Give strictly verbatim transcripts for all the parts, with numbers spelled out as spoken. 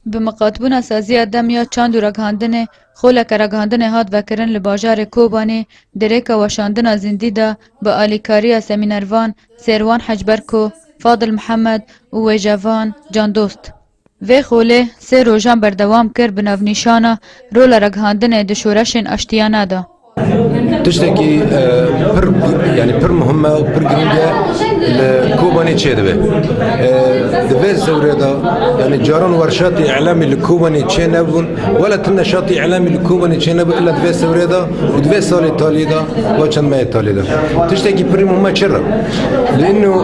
Bi miqatbûna saziya dem ya çand û ragihandinê, xoleke ragihandinê hat vekirin li bajarê Kobanê, di rêka weşandina zindî de bi alîkariya semînervan Sêrwan Hecberko, Fadil Mihemed û wêjevan Candost. Vê xolê sê rojan berdewam kir bi navnîşana rola ragihandinê di şoreşên aştiyane de. Tiştekî, e, pir, yanî pir muhim e û pir girîng e li Kobanê çêdibe. E, di vê sewrê de, yanî caran werşatî îlamî li Kobanê çênebûn, wela tu neşatî îlamî li Kobanê çênebû illa di vê sewrê de û di vê salê talî de, wa çend mehê talî de. Tiştekî pirî muhim e çi re? Li îno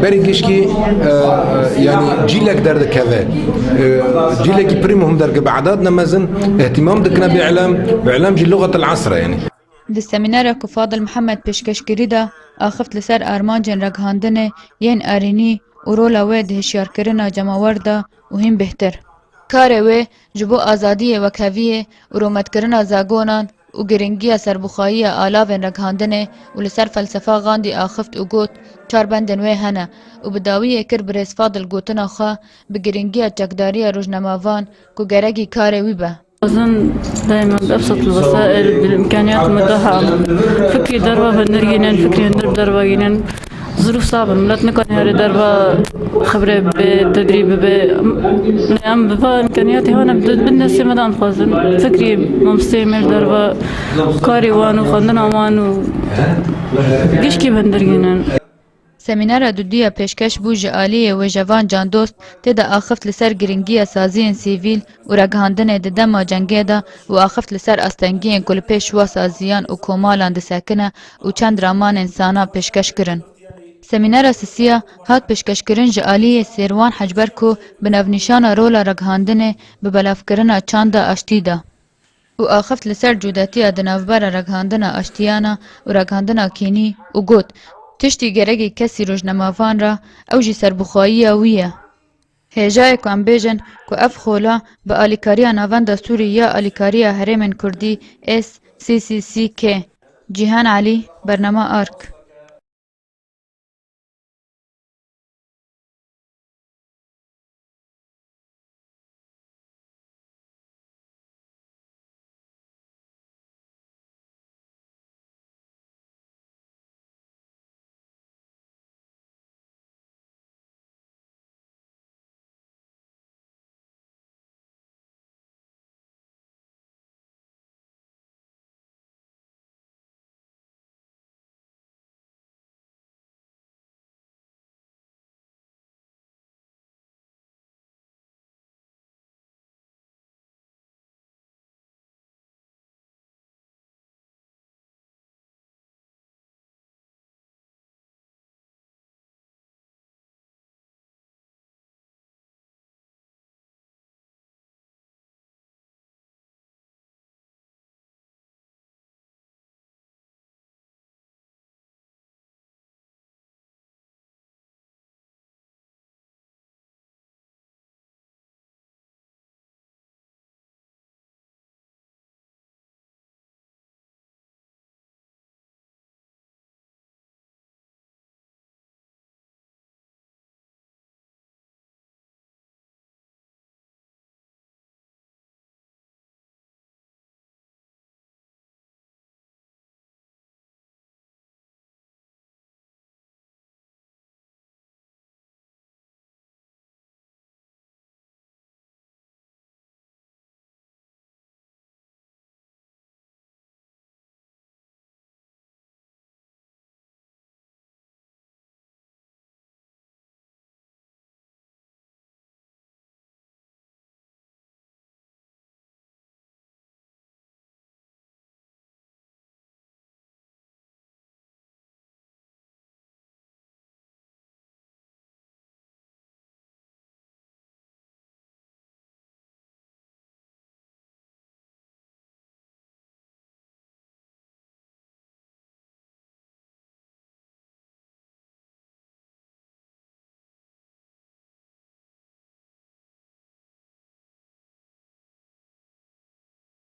berî gişkî, e, yanî cîlek derdikeve. E, cîlekî pirî muhim derke bi edat ne mezin, îhtîmam dikine bi îlam, bi îlam jî luxet el esr e yanî. Di semînera ku Fadil Mihemed pêşkeş kirî de axift li ser armancên ragihandinê yên erênî û rola wê di hişyarkirina cemawer de û hîn bêhtir. Karê wê ji bo azadiyê wekheviyê û rûmetkirina zagonan û girîngiya serbixweyiya alavên ragihandinê û li ser felsefa Gandî axift û got, çar bendên wê hene û bi dawiyê kir birêz Fadil gotina xwe bi girîngiya çekdariya rojnamevan ku gerekî karê wî be. Dixwazin daîma bi ebsat el wesaîl, bi îmkaniyat mutaha fikrî derva vendirgînin, fikrî hundir derva gînin. Zirûf sax bin, milet nikane herê derva xebre bibe, tedrîb bibe. Em, em bi va îmkaniyatê hene bi, bin destê me de em dixwazin. Fikrî mamosteyê me li derva karê wan û xwendina wan û gişkî vendirgînin. Semînera dudû ya pêşkeş bû ji aliyê wêjevan Candost, tê de axift li ser girîngiya saziyên sivîl û ragihandinê di dema cengê de û axift li ser astengiyên ku li pêş wa saziyan û komalan disekine û çend ramanên sana pêşkeş kirin. Semînera sisiya hat pêşkeşkirin ji aliyê Sêrwan Hecberko bi navnîşana rola ragihandinê bi belavkirina çanda aştî de. Û axift li ser cûdetiya di navbera ragihandina aştiyana û ragihandina kînî û got, tiştî gerekî kesî rojnamevan re ew jî serbixweyiya wî ye. Hêjayê ku em bêjin ku ev xola bi alîkariya Navenda Sûrî ya Alîkariya Herêmên Kurdî, S C C C K, Cîhan Elî, Bernama Ark.